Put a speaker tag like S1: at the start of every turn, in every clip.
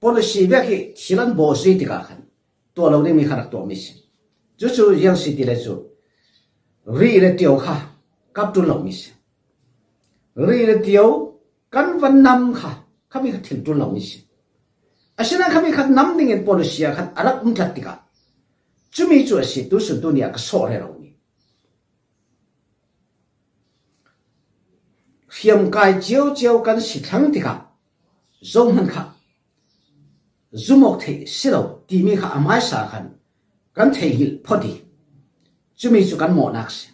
S1: Policy vek hi thil an baw si tikah khan tuah lo dingmi kha rak tuahmi si. Cucu Yang si ti le cu ri le tio kha kap ṭul lomi si. Ri le tio kan van nam kha khami kha thil ṭul lomi si. Asinain khami kha nam dingin policy ah khan a rak um tlat tikah cumi cu a si tusun tu ni ah ka sawh re lomi. Hriamkai ciocio kan si thlang tikah zohhmanh kha zum awk theih si lo timi kha a hmaisa khan kan theihngilh phot i cumi cu kan mawhnak si.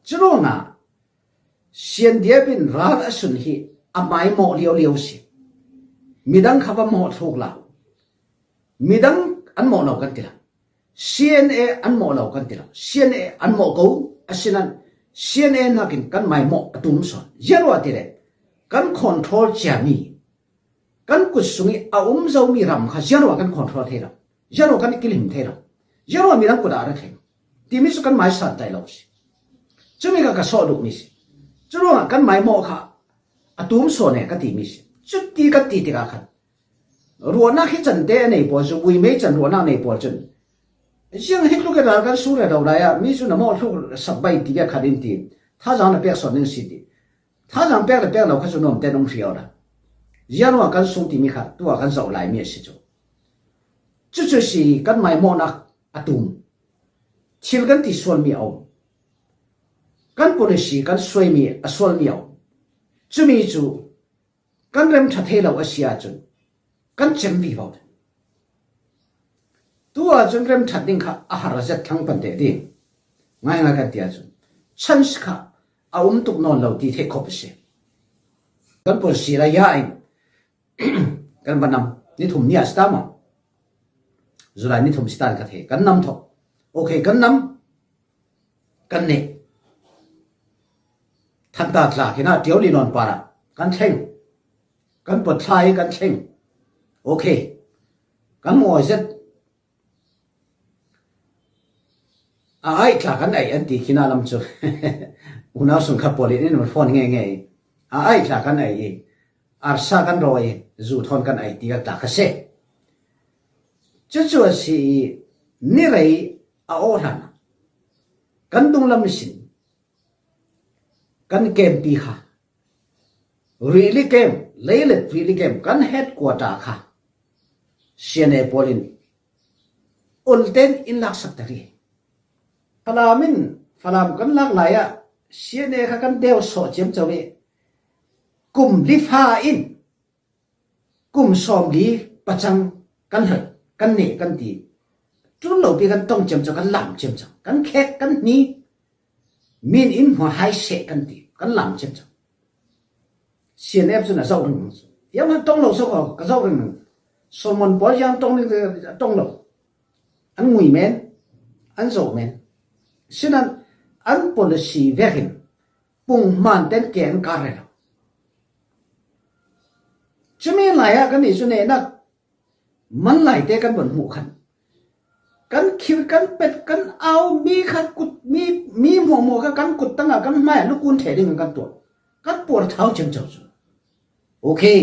S1: Cu ruangah Siandiap in ral a sun hi a hmai mawh liolio si. Midang kha va mawh thluk la. Midang an mawh lo kan ti lo. CNA an mawh lo kan ti lo. CNA an mawh ko asinan CNA nakin kan mai mawh a tum sawn. Ziarua ti le kan control ciami kan kut sung i a um zomi ram kha ziarua kan control thei lo. Ziarua kan kilim thei lo. Ziarua midang kut ah a ra thleng. Timi cu kan mai san tai lo si. Cumi ka ka sawh duhmi si. Cu ruangah kan mai mawh kha a tum sawn e ka timi si. Cuti kan ti tikah khan Ruahnak hi can te a nei pawl cu vui mei can ruahnak nei pawl cun ziang hi tluk in ral kan sur lo lai ah mi cu na mawh thluk sak bai ti bia khat in ti thazaang na pek son ding si ti thazaang pek le pek lo kha cu nuam ten um hrio la ziang ruang kan sung timi kha tu ah kan zoh lai mi a si cu cucu si kan mai mawhnak a tum thil kan ti sual mi a um kan policy kan suai mi a sual mi a um cumi cu Kan rem ṭha thei lo a si ahcun kan cem vivo. Tu ahcun rem ṭhat ding kha a har zet thlang pan te ding. Ngaingai kan ti ahcun chance kha a um tuk nawn lo ti theih khawp a si. Kan policy la ya in kan va nam nithum ni ah sta maw? July nithum sitan ka the kan nam thok. Okay kan nam kan nih Thanta tlak in ah ṭio linawn par ah kan thleng. Kan pot thla i kan thleng. Okay. Kan ngawi zet. A ai tla kan ei an ti khi na lam cu. Unau sung khat pawl in in phone nge nge. A ai tla kan ei i arsa kan ro i zu thon kan ei ti ka tla kha se. Cucu a si i ni rei a aw hlan ah kan dunglam sin Kan campi kha rili camp, leilet rili camp kan headquarter kha CNA pawl in olten in laksak ta ri. Falam in Falam kan lak lai ah CNA kha kan deu sawh ciamco i kum lifa in Kum 40 pacang kan hlat, kan neh kan ti. Ṭul lopi kan tong ciam cang, kan lam ciam cang. Kan khek, kan hni. Min in hma hai seh kan ti. Kan lam ciam cang. CNF cun a zoh ring cu. Yang han tong lo so ko, ka zoh ring. Solomon pawl yang tong ning tong lo. An ngui men, an zoh men. Sinan an policy vekin punghman ten ke an kar lo. Cumi lai ah kan nih cu nehnak man lai te kan von hmuh khan kan khir kan pet kan au mi kha kut mi mi hmuahhmuah kha kan kut tangah kan hmai ah lukun the ding kan tuah kan puar thau cemco cu okay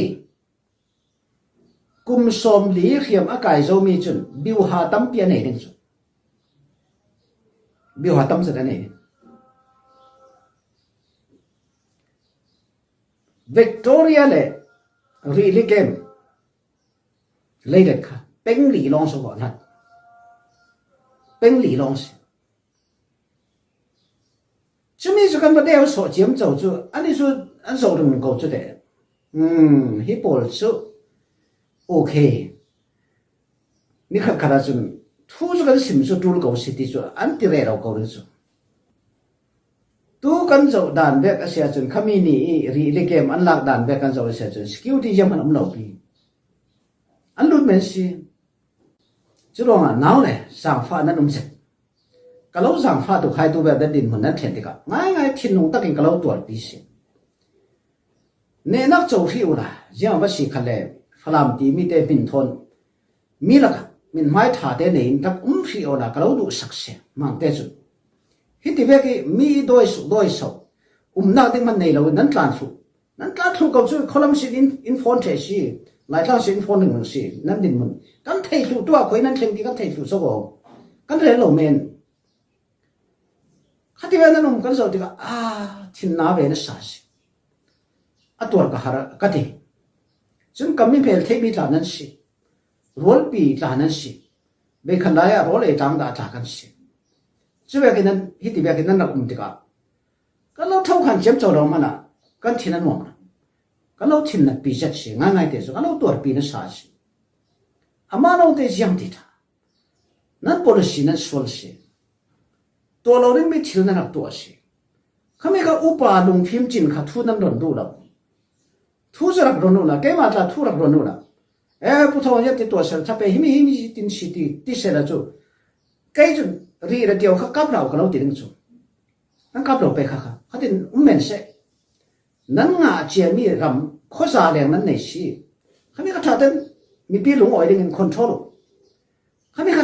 S1: kum 40 hriam a kai zomi cun biuha tampi a nei ding cu biuha tam zat a nei ding Victoria le rili kem leilet kha peng li lawng so hlat. Peng li lawng si. Cumi cu kan va deu sawh ciam co cu an i cu an zoh ring ko cu te. Hi pawl cu okay. Nikhat khat ahcun thu cu kan sim cu ṭul ko si ti cu an ti re lo ko ring cu. Tu kan zoh dan vek a si ahcun khami nih i rili kem an lak dan vek kan zoh a si ahcun security ziam an um lo pi. An lut men si. Cu ruangah nau le zaangfah nan um set. Ka lo zaangfah tu khai tu ve dan din hmun nan thlen tikah ngaingai thinlung takin ka lo tuar pi si. Nehnak co hri ula ziang va si kha le Falam ti mi te min thawn mi lakah min hmai ṭha te nei in rak um hri aw la ka lo duh sak si mang te cu hiti vek i mi i dawi su dawi so umnak ding man nei lo in nan tlan thlu nan tlan thlu ko cu kholam sin in in phone the si. Laitlang sin phone ning si nan din mun kan thei thlu tua khoi nan thleng ti kan thei thlu so ko kan rel lo men. Khati ve nan um kan zoh tikah ah thin na ve na sa si. A tuar ka har ka ti. Cun kam mi hmel theimi tla nan si. Rualpi tla nan si. Meikhan lai ah rawl ei tlang dah tla kan si. Cu vekin nan hiti vekin nan rak um tikah kan lo tho khan ciam co lo hmanh ah kan thin a nuam lo. Kan lo thin nat pi zet si ngaingai te cu kan lo tuar pi na sa si. Amah lo te ziang ti tha. Nan policy nan sual si. Tuah lo dingmi thil nan rak tuah si. Khami ka upa lungfim cin kha thu nan ron duh lo. Thu cu rak ron u la keimah tla thu rak ron u la. Eh pu thawng yat ti tuah sel thape himi himi tin si ti ti sela cu kei cu ri le tio kha kap lo ka lo ti ding cu. Nan kap lo pe kha kha khatin um men se. Nan ngah ciami ram khuaza leng nan nei si. Khami ka tha ten mipi lung oi ding in control u. Khami kha.